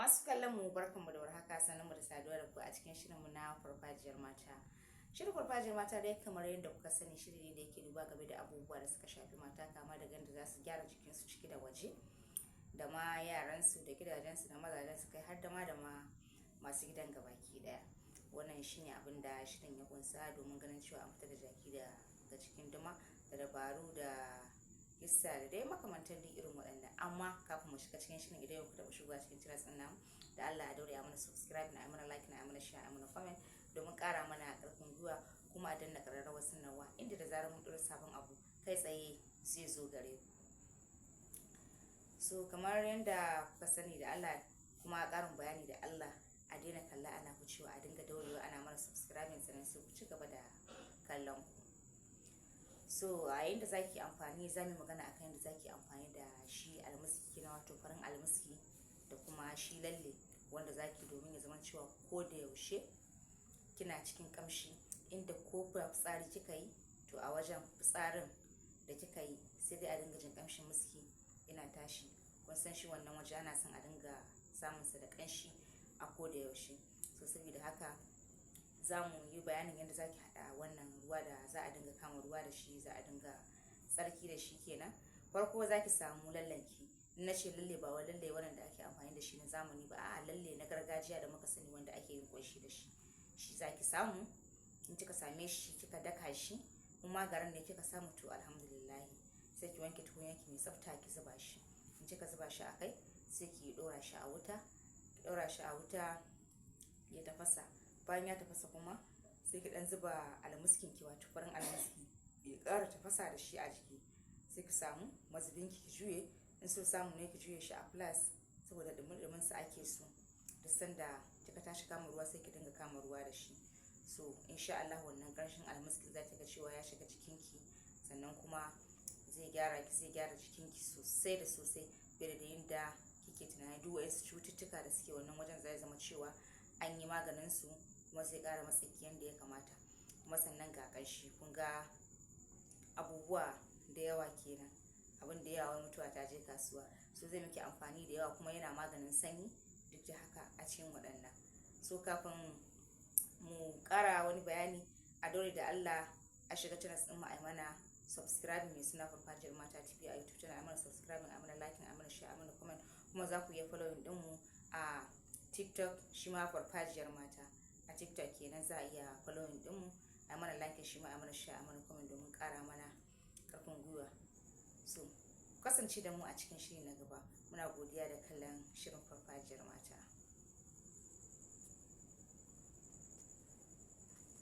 Masu kallon mu, barkanmu da warhaka, sannan mu da saduwa da ku a cikin shirinmu na Farfajiyar Mata. Shirin Farfajiyar Mata dai, kamar yadda kuka sani, shiri ne da yake duba game da abubuwa da suka shafi mata, kama daga yadda za su gyara jikinsu ciki da waje, da ma yaransu da gidajensu da mazajensu, kai har da ma masu gidan gabaki daya. Wannan shine abin da shirin ya kunsa, domin ganin cewa an fita da jaki daga cikin duma, da dabaru da kissa da dai makamantan duk irin waɗannan. Amma kafin mu shiga cikin shirin, idan yau ku taɓa shigowa cikin channel ɗin namu, da Allah a daure a mana subscribe, na mana like, na mana share, a mana comment, domin ƙara mana ƙarfin gwiwa, kuma a danna ƙararrawar sanarwa, inda da zarar mun ɗora sabon abu, kai tsaye zai zo gare ku. So kamar yadda kuka sani, da Allah kuma ƙarin bayani, da Allah a daina kalla ana wucewa, a dinga daurewa ana mana subscribing, sannan sai ku ci gaba da kallon ku. So a yayin da zaki amfani, za mu magana akan yadda zaki amfani da shi almiski na, wato farin almiski, da kuma shi lalle wanda zaki, domin ya zama cewa ko da yaushe kina cikin kamshi, inda ko fitsari kika yi, to a wajen fitsarin da kika yi sai dai a dinga jin kamshin miski yana tashi. Kun san shi wannan waje ana son a dinga samun sa da kanshi a ko da yaushe. So saboda haka za mu yi bayanin yadda zaki haɗa wannan ruwa da za a dinga kama ruwa da shi, za a dinga tsarki da shi kenan. Farko zaki samu lallenki. In na ce lalle, ba wai lalle wannan da ake amfani da shi na zamani ba, a'a, lalle na gargajiya da muka sani wanda ake yin ƙunshi da shi, shi zaki samu. In kika same shi, kika daka shi, kuma garin ne kika samu, to alhamdulillah, sai ki wanke tukunyanki mai tsafta, ki zuba shi. In kika zuba shi a kai, sai ki ɗora shi a wuta, ki ɗora shi a wuta ya tafasa. Bayan ya tafasa kuma, sai ki dan zuba almiskin ki, wato farin almiski, ya ƙara tafasa da shi a jiki. Sai ki samu mazubin ki, ki juye. In so samu ne, ki juye shi a flask, saboda dumin sa ake so. Duk sanda kika tashi kama ruwa, sai ki dinga kama ruwa da shi. So insha Allah wannan ƙanshin almiskin za ki ga cewa ya shiga jikinki, sannan kuma zai gyara ki, zai gyara jikinki sosai da sosai fiye da yadda kike tunani. Duk wasu cututtuka da suke wannan wajen zai zama cewa an yi maganin su, kuma zai ƙara matsaki yadda ya kamata. Kuma sannan ga ƙanshi. Kun ga abubuwa da yawa kenan, abin da yawa mutuwa ta je kasuwa. So zai miki amfani da yawa, kuma yana maganin sanyi duk da haka a cikin waɗannan. So kafin mu ƙara wani bayani, a daure da Allah a shiga channel ɗin mu, a mana subscribe, mai suna Farfajiyar Mata TV a YouTube channel. A mana subscribe, a mana like, a mana share, a mana comment. Kuma za ku iya following ɗin mu a TikTok, shi ma Farfajiyar Mata a TikTok kenan. Za a iya following ɗin mu, a mana like, shi ma a mana share, a mana comment, domin ƙara mana ƙarfin gwiwa. So kasance da mu a cikin shiri na gaba. Muna godiya da kallon shirin Farfajiyar